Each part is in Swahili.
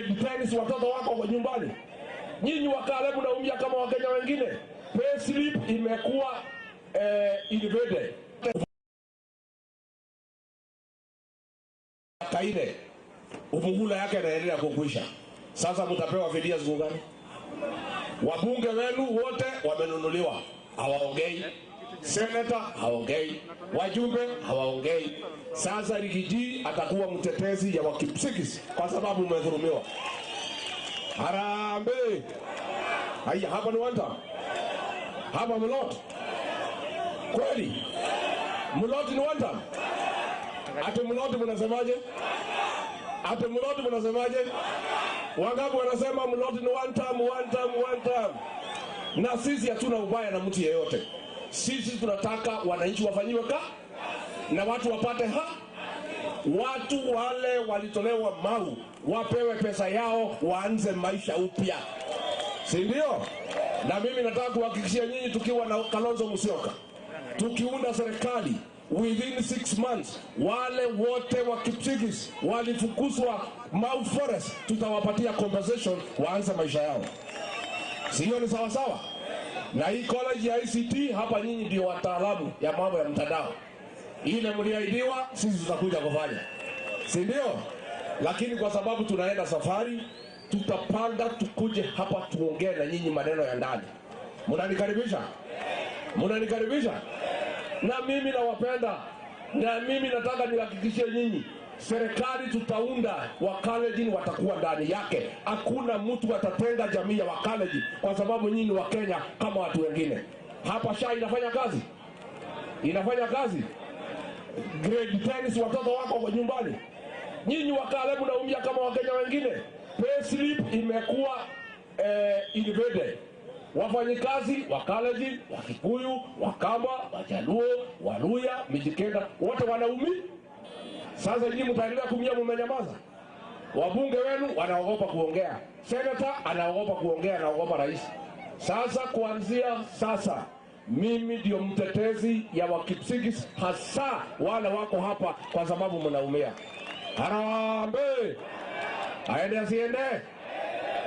Tennis watoto wako kwa nyumbani. Nyinyi Wakale mnaumia kama Wakenya wengine. Payslip imekuwa invaded. Kaine umuhula yake inaendelea kukwisha. Sasa mtapewa fidia siku gani? Wabunge wenu wote wamenunuliwa, hawaongei. Senator haongei, wajumbe hawaongei. Sasa Riggy G atakuwa mtetezi ya Wakipsigis kwa sababu mmedhulumiwa. Harambee! Haya, hapa ni wanta, hapa Mlot kweli? Mlot ni wanta? Ati Mlot mnasemaje? Ati Mlot mnasemaje? Wangapi wanasema Mlot ni one term, one term, one term? Na sisi hatuna ubaya na mtu yeyote. Sisi tunataka wananchi wafanyiwe ka na watu wapate ha. Watu wale walitolewa Mau wapewe pesa yao waanze maisha upya, si ndio? Na mimi nataka kuhakikishia nyinyi, tukiwa na Kalonzo Musyoka, tukiunda serikali within 6 months, wale wote wa Kipsigis walifukuzwa Mau Forest tutawapatia compensation waanze maisha yao. Sio ni sawa sawa? Na hii college ya ICT hapa, nyinyi ndio wataalamu ya mambo ya mtandao. Ile mliahidiwa, sisi tutakuja kufanya, si ndio? Lakini kwa sababu tunaenda safari, tutapanga tukuje hapa tuongee na nyinyi maneno ya ndani. Mnanikaribisha? Mnanikaribisha? Na mimi nawapenda, na mimi nataka nihakikishie nyinyi, serikali tutaunda, Wakalenjin watakuwa ndani yake. Hakuna mtu atatenga jamii ya Wakalenjin kwa sababu nyinyi ni Wakenya kama watu wengine. Hapa SHA inafanya kazi, inafanya kazi. Grade 10 watoto wako kwa nyumbani. Nyinyi Wakale mnaumia kama Wakenya wengine. Payslip imekuwa invaded. Wafanyikazi Wakalenjin, Wakikuyu, Wakamba, Wajaluo, Waluya, Mijikenda wote wanaumia. Sasa nyinyi mtaendelea kumia, mmenyamaza. Wabunge wenu wanaogopa kuongea, senator anaogopa kuongea, anaogopa rais. Sasa kuanzia sasa mimi ndio mtetezi ya Wakipsigis, hasa wale wako hapa kwa sababu mnaumia. Harambee! Aende asiende?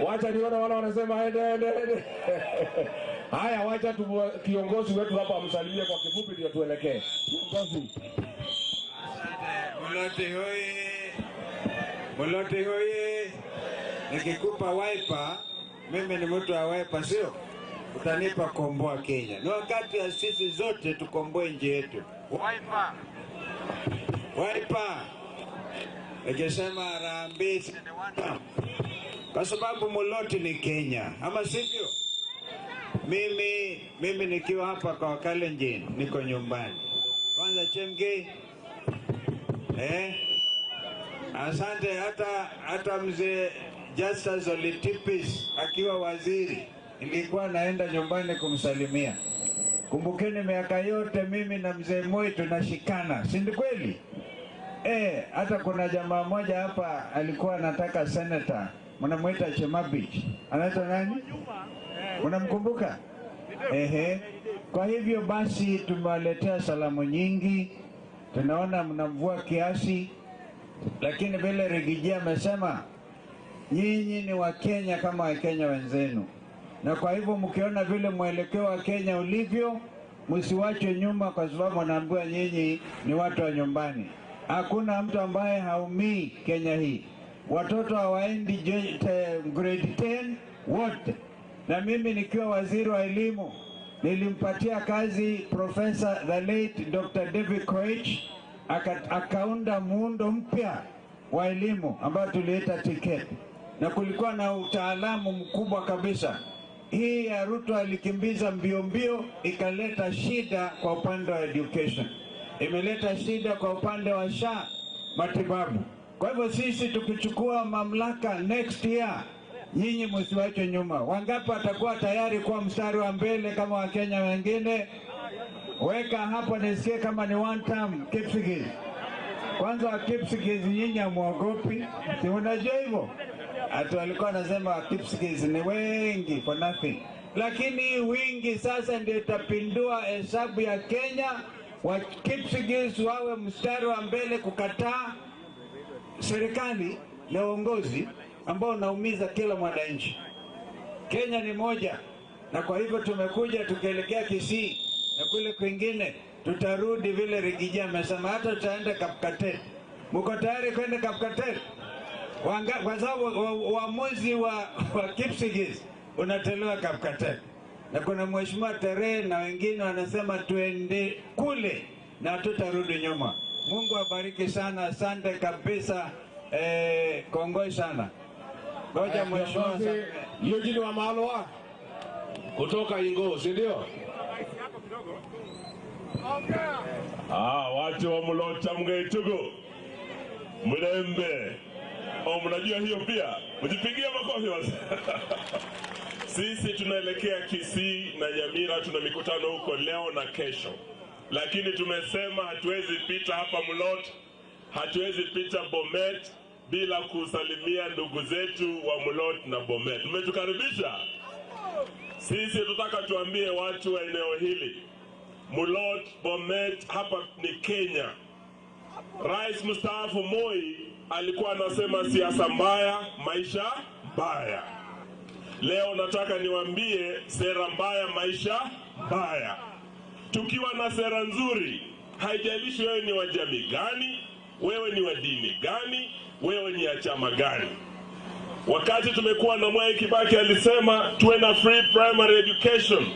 Wacha nione wale wanasema aende, aende, aende. Haya, wacha tu kiongozi wetu hapa amsalimie kwa kifupi ndio tuelekee. Kiongozi. Mloti hoye! Mloti hoye! Nikikupa Wiper, mimi ni mtu wa Wiper, sio? Utanipa komboa Kenya. Ni wakati ya sisi zote tukomboe nchi yetu. Wiper! Wiper! Nikisema harambee, kwa sababu Mloti ni Kenya, ama sivyo? Mimi nikiwa hapa kwa Wakalenjin niko nyumbani. Kwanza Chemgei. Asante. Hata mzee Justus Ole Tipis akiwa waziri nilikuwa naenda nyumbani kumsalimia. Kumbukeni miaka yote mimi na mzee Moi tunashikana, si ndio kweli? Hata kuna jamaa mmoja hapa alikuwa anataka senator, mnamuita Chemabich. Anaitwa nani? Unamkumbuka? Ehe. Kwa hivyo basi tumewaletea salamu nyingi. Tunaona mnamvua kiasi, lakini vile Riggy G amesema nyinyi ni Wakenya kama Wakenya wenzenu, na kwa hivyo mkiona vile mwelekeo wa Kenya ulivyo, msiwachwe nyuma, kwa sababu wanaambiwa nyinyi ni watu wa nyumbani. Hakuna mtu ambaye haumii Kenya hii. Watoto hawaendi grade 10 wote. Na mimi nikiwa waziri wa elimu nilimpatia kazi Professor the late Dr. David Koech, akaunda muundo mpya wa elimu ambao tuliita TKET, na kulikuwa na utaalamu mkubwa kabisa. Hii ya Ruto alikimbiza mbio mbio, ikaleta shida kwa upande wa education, imeleta shida kwa upande wa SHA matibabu. Kwa hivyo sisi tukichukua mamlaka next year, nyinyi msiwachwe nyuma. Wangapi watakuwa tayari kuwa mstari wa mbele kama Wakenya wengine? Weka hapo nisikie kama ni one term Kipsigis. Kwanza Kipsigis nyinyi hamuogopi, si unajua hivyo? Ati walikuwa wanasema Kipsigis ni wengi for nothing, lakini wingi sasa ndio itapindua hesabu ya Kenya. Wa Kipsigis wawe mstari wa mbele kukataa serikali na uongozi. ambao unaumiza kila mwananchi. Kenya ni moja, na kwa hivyo tumekuja tukielekea Kisii na kule kwingine tutarudi vile Rigiji amesema, hata tutaenda Kapkatet. Mko tayari kwenda Kapkatet? Kwa sababu uamuzi wa Kipsigis unatolewa Kapkatet, na kuna Mheshimiwa Terehe na wengine wanasema tuende kule na tutarudi nyuma. Mungu abariki sana, asante kabisa, kongoi sana. Ngoja Mheshimiwa Eugene Wamalwa kutoka Ingo, si ndio? Watu wa Mulota Mgaitugu Mlembe. Mnajua hiyo pia. Mjipigie makofi basi. Sisi tunaelekea Kisii na Nyamira, tuna mikutano huko leo na kesho. Lakini tumesema hatuwezi pita hapa Mulot, hatuwezi pita Bomet bila kusalimia ndugu zetu wa Mulot na Bomet. Mmetukaribisha. Sisi tunataka tuambie watu wa eneo hili, Mulot, Bomet, hapa ni Kenya. Rais mstaafu Moi alikuwa anasema siasa mbaya, maisha mbaya. Leo nataka niwaambie sera mbaya, maisha mbaya. Tukiwa na sera nzuri, haijalishi wewe ni wa jamii gani, wewe ni wa dini gani, wewe ni ya chama gani. Wakati tumekuwa na Mwai Kibaki alisema tuwe na free primary education,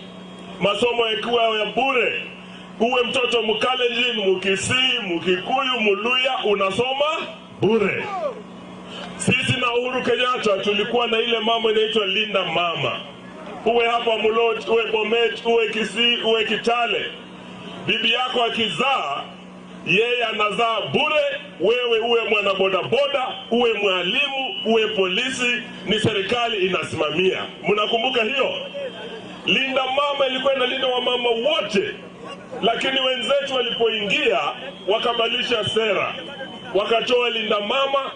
masomo yakiwa ya bure. Uwe mtoto Mkalenjin, Mkisii, Mkikuyu, Muluya, unasoma bure. Sisi na Uhuru Kenyatta tulikuwa na ile mambo inaitwa Linda Mama. Uwe hapa Mulot, uwe Bomet, uwe Kisii, uwe Kitale, bibi yako akizaa, yeye anazaa bure. Wewe uwe mwana boda boda, uwe mwalimu, uwe polisi, ni serikali inasimamia. Mnakumbuka hiyo? Linda Mama ilikuwa inalinda wamama wote. Lakini wenzetu walipoingia wakabadilisha sera, wakatoa Linda Mama,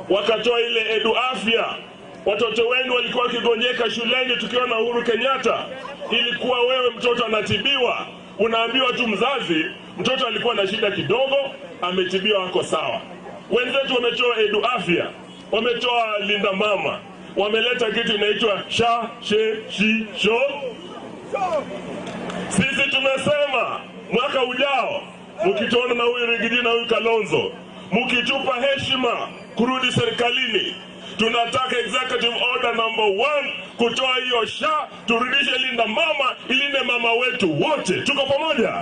wakatoa ile Edu Afya. Watoto wenu walikuwa wakigonjeka shuleni tukiwa na Uhuru Kenyatta, ilikuwa wewe mtoto anatibiwa, unaambiwa tu mzazi, mtoto alikuwa na shida kidogo, ametibiwa ako sawa. Wenzetu wametoa Edu Afya, wametoa Linda Mama, wameleta kitu inaitwa sha she shi sho. Sisi tumesema mwaka ujao mkituona na huyu Rigiji na huyu Kalonzo, mkitupa heshima kurudi serikalini, tunataka executive order number 1 kutoa hiyo sha, turudishe Linda Mama, ilinde mama wetu wote. Tuko pamoja?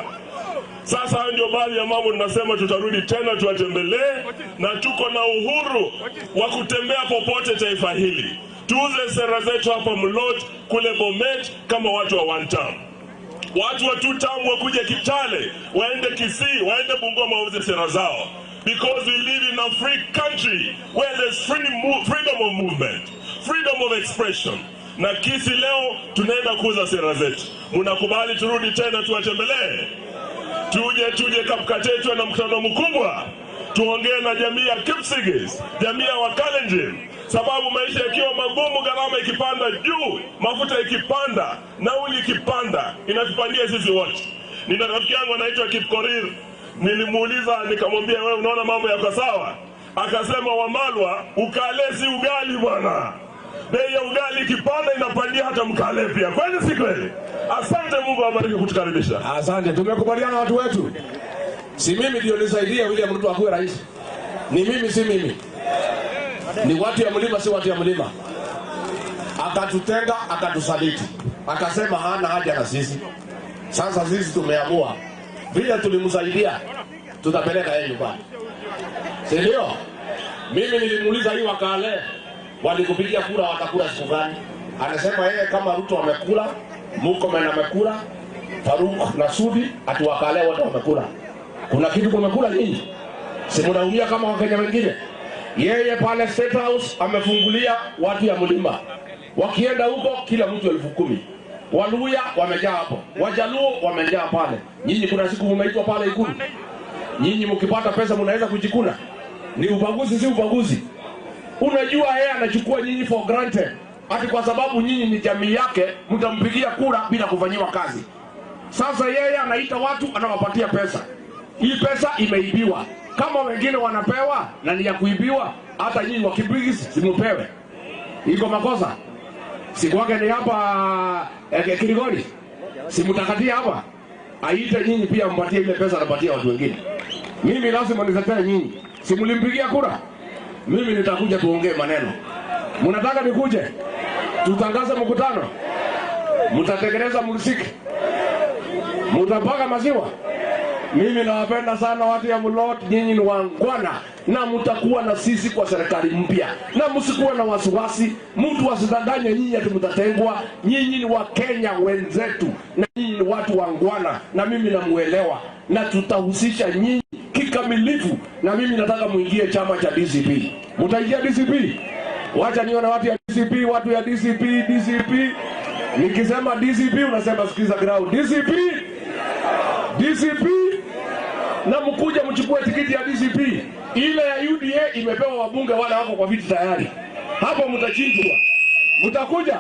Sasa hayo ndio baadhi ya mambo tunasema tutarudi tena tuwatembelee, na tuko na uhuru wa kutembea popote taifa hili. Tuuze sera zetu hapa Mulot, kule Bomet, kama watu wa one term. Watu wa two term wakuje Kitale, waende Kisii, waende Bungoma wauze sera zao. Because we live in a free country where there's freedom of movement, freedom of expression. Na Kisii leo tunaenda kuuza sera zetu. Mnakubali turudi tena tuwatembelee? Tuje Kapkatet na mkutano mkubwa, tuongee na jamii ya Kipsigis, jamii ya Wakalenjin, sababu maisha yakiwa magumu, gharama ikipanda juu, mafuta ikipanda, nauli ikipanda, inatupandia sisi wote. Nina rafiki yangu anaitwa Kipkorir, nilimuuliza nikamwambia, wewe unaona mambo yako sawa? Akasema, Wamalwa, ukale si ugali bwana. Bei ya ugali ikipanda inapandia hata mkale pia. Kweli si kweli? Asante, Mungu awabariki kutukaribisha. Asante, tumekubaliana watu wetu. Si mimi ndio nisaidia William Ruto akuwe rais. Ni mimi, si mimi. Ni watu ya mlima, si watu ya mlima. Akatutenga, akatusaliti. Akasema hana haja na sisi. Sasa sisi tumeamua vile tulimsaidia tutapeleka yeye nyumbani. Si ndio? Mimi nilimuuliza hii wakale walikupigia kura watakula siku gani? Anasema yeye kama Ruto amekula, Murkomen amekula, Faruk na Sudi, ati wakale wote wamekula. Kuna kitu kumekula nyinyi? Si mnaumia kama Wakenya wengine? Yeye pale State House amefungulia watu ya mlima. Wakienda huko kila mtu 10,000. Waluya wamejaa hapo, Wajaluo wamejaa pale. Nyinyi kuna siku mmeitwa pale Ikulu? Nyinyi mkipata pesa mnaweza kujikuna? Ni ubaguzi, si ubaguzi? Unajua yeye anachukua nyinyi for granted. Ati kwa sababu nyinyi ni jamii yake mtampigia kura bila kufanyiwa kazi. Sasa yeye anaita watu anawapatia pesa. Hii pesa imeibiwa. Kama wengine wanapewa na ni ya kuibiwa, Hata nyinyi wa Kipsigis simupewe. Iko makosa? Siku wake ni hapa Kilgori. Simutakatia hapa. Aite nyinyi pia mpatie ile pesa anapatia watu wengine. Mimi lazima nitetee nyinyi. Simulimpigia kura. Mimi nitakuja tuongee maneno. Mnataka nikuje? Tutangaze mkutano. Mtatengeneza muziki. Mtapaka maziwa. Mimi nawapenda sana watu ya Mulot, nyinyi ni wangwana na mtakuwa na sisi kwa serikali mpya, na msikuwe na wasiwasi. Mtu asidanganye nyinyi ati mtatengwa. Nyinyi ni Wakenya wenzetu na nyinyi ni watu wangwana, na mimi namuelewa, na tutahusisha nyinyi kikamilifu, na mimi nataka muingie chama cha DCP. Mtaingia DCP? Wacha nione watu ya DCP, watu ya DCP, DCP. Nikisema DCP unasema sikiza ground. DCP, DCP na mkuja mchukue tikiti ya DCP. Ile ya UDA imepewa wabunge wale wako kwa viti tayari. Hapo mtachinjwa. Mtakuja?